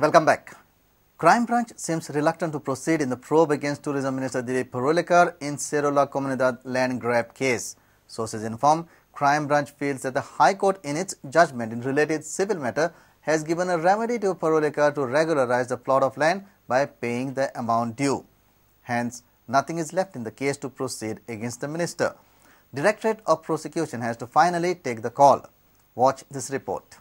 Welcome back. Crime Branch seems reluctant to proceed in the probe against Tourism Minister Dilip Parulekar in Serula Comunidade land grab case. Sources inform, Crime Branch feels that the High Court in its judgment in related civil matter has given a remedy to Parulekar to regularize the plot of land by paying the amount due. Hence, nothing is left in the case to proceed against the minister. Directorate of Prosecution has to finally take the call. Watch this report.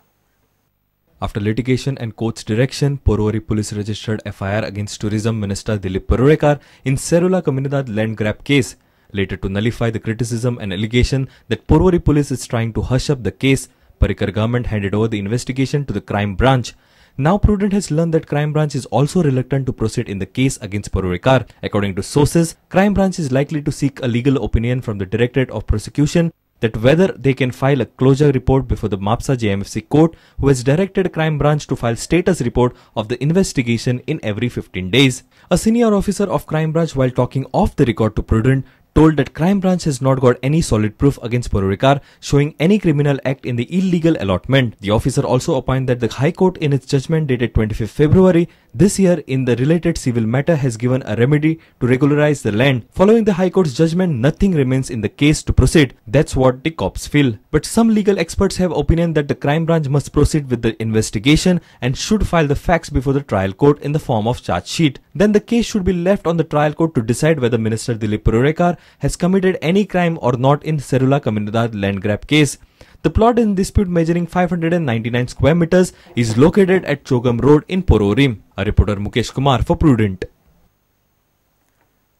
After litigation and court's direction, Porvorim police registered FIR against Tourism Minister Dilip Parulekar in Serula Comunidade land grab case. Later, to nullify the criticism and allegation that Porvorim police is trying to hush up the case, Parrikar government handed over the investigation to the crime branch. Now Prudent has learned that crime branch is also reluctant to proceed in the case against Parulekar. According to sources, crime branch is likely to seek a legal opinion from the Directorate of Prosecution that whether they can file a closure report before the Mapsa JMFC court, who has directed crime branch to file status report of the investigation in every 15 days. A senior officer of crime branch, while talking off the record to Prudent, told that crime branch has not got any solid proof against Parulekar showing any criminal act in the illegal allotment. The officer also opined that the High Court in its judgment dated 25th February this year in the related civil matter has given a remedy to regularize the land. Following the High Court's judgment, nothing remains in the case to proceed. That's what the cops feel. But some legal experts have opinion that the crime branch must proceed with the investigation and should file the facts before the trial court in the form of charge sheet. Then the case should be left on the trial court to decide whether Minister Dilip Parulekar has committed any crime or not in Serula Comunidade land grab case. The plot in dispute measuring 599 square meters is located at Chogam Road in Porvorim. A reporter Mukesh Kumar for Prudent.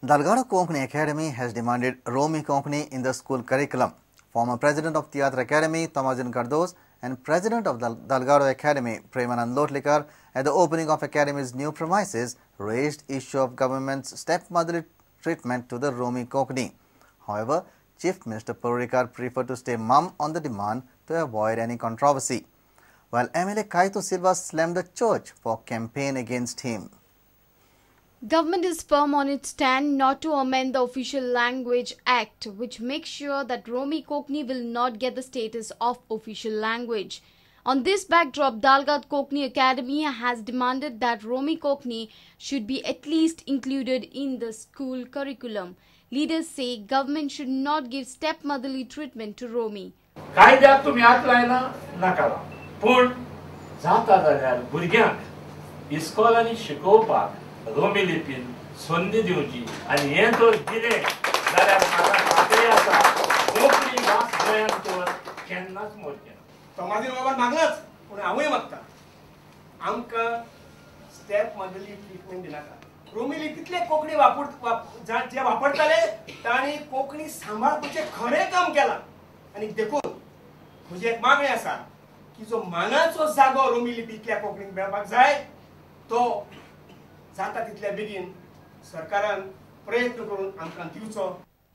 Dalgado Konkani Academy has demanded Romi Konkani in the school curriculum. Former President of Tiatr Academy, Tomazinho Cardozo, and President of the Dalgado Academy, Premanand Lotlikar, at the opening of Academy's new premises, raised issue of government's stepmotherly treatment to the Romi Konkani. However, Chief Minister Parrikar preferred to stay mum on the demand to avoid any controversy, while MLA Kaito Silva slammed the church for campaign against him. Government is firm on its stand not to amend the Official Language Act, which makes sure that Romi Konkani will not get the status of official language. On this backdrop, Dalgado Konkani Academy has demanded that Romi Konkani should be at least included in the school curriculum. Leaders say government should not give stepmotherly treatment to Romi. कायद्याक तुमी हात लायना नाका, पूण जाता जाल्यार भुरग्यांक इस्कॉलांनी शिकोवपाक रोमी लिपीन संदी दिवची आनी हें जर दिलें जाल्यार म्हाका खात्री आसा कोंकणी भास गोंयांत तर केन्नाच मरचें ना. तोमाजीन बाबान मागलाच, पूण हांवूय मागता, आमकां स्टेप मदली ट्रिटमेंट दिनाका. रोमी लिपींतले कोंकणी जे वापरताले तांणी कोंकणी सांबाळपाचें खरें काम केलां आनी देखून म्हजी एक मागणी आसा की जो मानाचो जागो रोमी लिपींतल्या कोंकणीक मेळपाक जाय तो जाता तितल्या बेगीन सरकारान प्रयत्न करून आमकां दिवचो.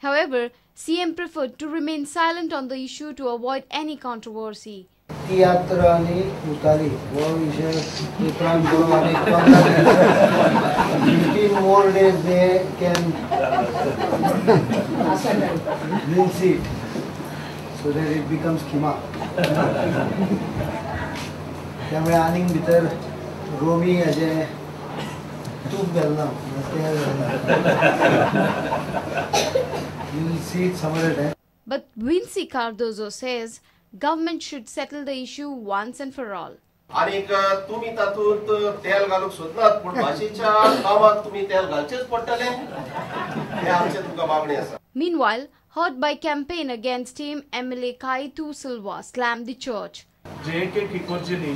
However, CM preferred to remain silent on the issue to avoid any controversy. तियात्र आनी उतारी हो विशय पेपरान बरोवन आनी 15 more days they can rinse it so that it becomes khima. त्यामुळे आनीक भितर रोमी हाजें तूप घालना, तेल घालना. You will see it some other time. But Vincy Cardozo says government should settle the issue once and for all. आनीक तुमी तातूंत तेल घालूंक सोदनात, पूण भाशेच्या कामाक तुमी तेल घालचेच पडटलें, हें आमचें तुमकां मागणी आसा. Meanwhile, hurt by campaign against him, MLA Kaito Silva slammed the church. JK किकोर्जीनी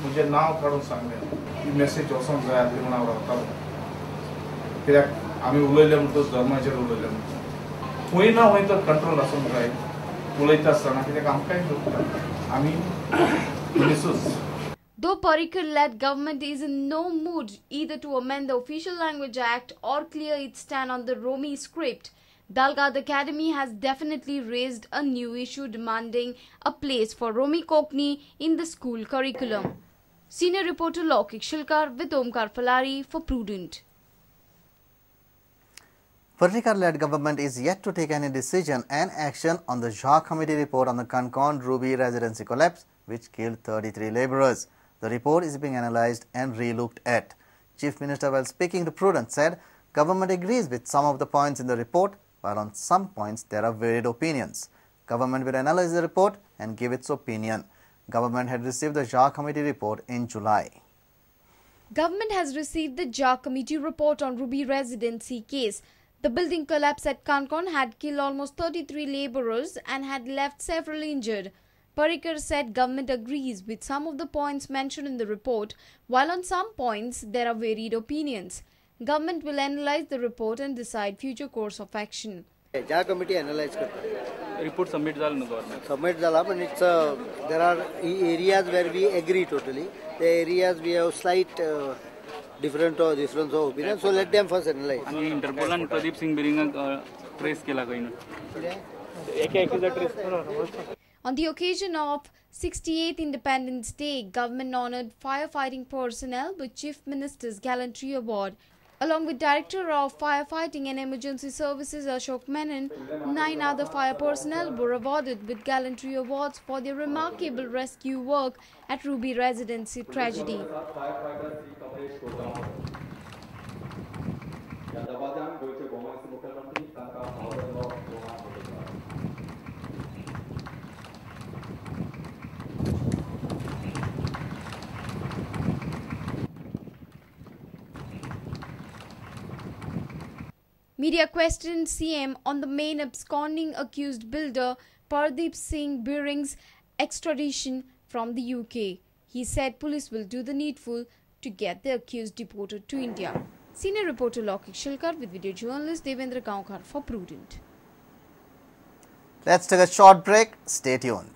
म्हजें नांव काडून सांगलें ही मॅसेज वचोंक जाय आसली म्हूण हांव रावतालो, कित्याक आमी उलयले म्हणटकच धर्माचेर उलयले म्हणटा खंय ना खंय तर कंट्रोल आसूंक जाय उलयता आसतना, कित्याक आमकांय दुखता, आमी मनीसूच. Though Parrikar-led government is in no mood either to amend the Official Language Act or clear its stand on the Romi script, Dalgado Academy has definitely raised a new issue demanding a place for Romi Konkani in the school curriculum. Senior reporter Lokik Shilkar with Omkar Falari for Prudent. Parrikar-led government is yet to take any decision and action on the Jha Committee report on the Canacona Ruby Residency collapse, which killed 33 laborers. The report is being analysed and relooked at. Chief Minister, while speaking to Prudent, said government agrees with some of the points in the report, while on some points there are varied opinions. Government will analyse the report and give its opinion. Government had received the Jha Committee report in July. Government has received the Jha Committee report on Ruby Residency case. The building collapse at Canacona had killed almost 33 labourers and had left several injured. Parrikar said government agrees with some of the points mentioned in the report, while on some points there are varied opinions. Government will analyse the report and decide future course of action. Jha Committee analyse करता. Report submit झाला ना government? Submit झाला, पण it's there are areas where we agree totally. The areas we have slight different or difference of opinion. So let them first analyze. आणि इंटरपोलान Pradeep Singh बिरिंगाक trace केला खंय न्हू. On the occasion of 68th Independence Day, government honoured firefighting personnel with Chief Minister's Gallantry Award. Along with Director of Firefighting and Emergency Services Ashok Menon, 9 other fire personnel were awarded with gallantry awards for their remarkable rescue work at Ruby Residency tragedy. Media questioned CM on the main absconding accused builder Pardeep Singh Biring's extradition from the UK. He said police will do the needful to get the accused deported to India. Senior reporter Lokik Shilkar with video journalist Devendra Gaonkar for Prudent. Let's take a short break. Stay tuned.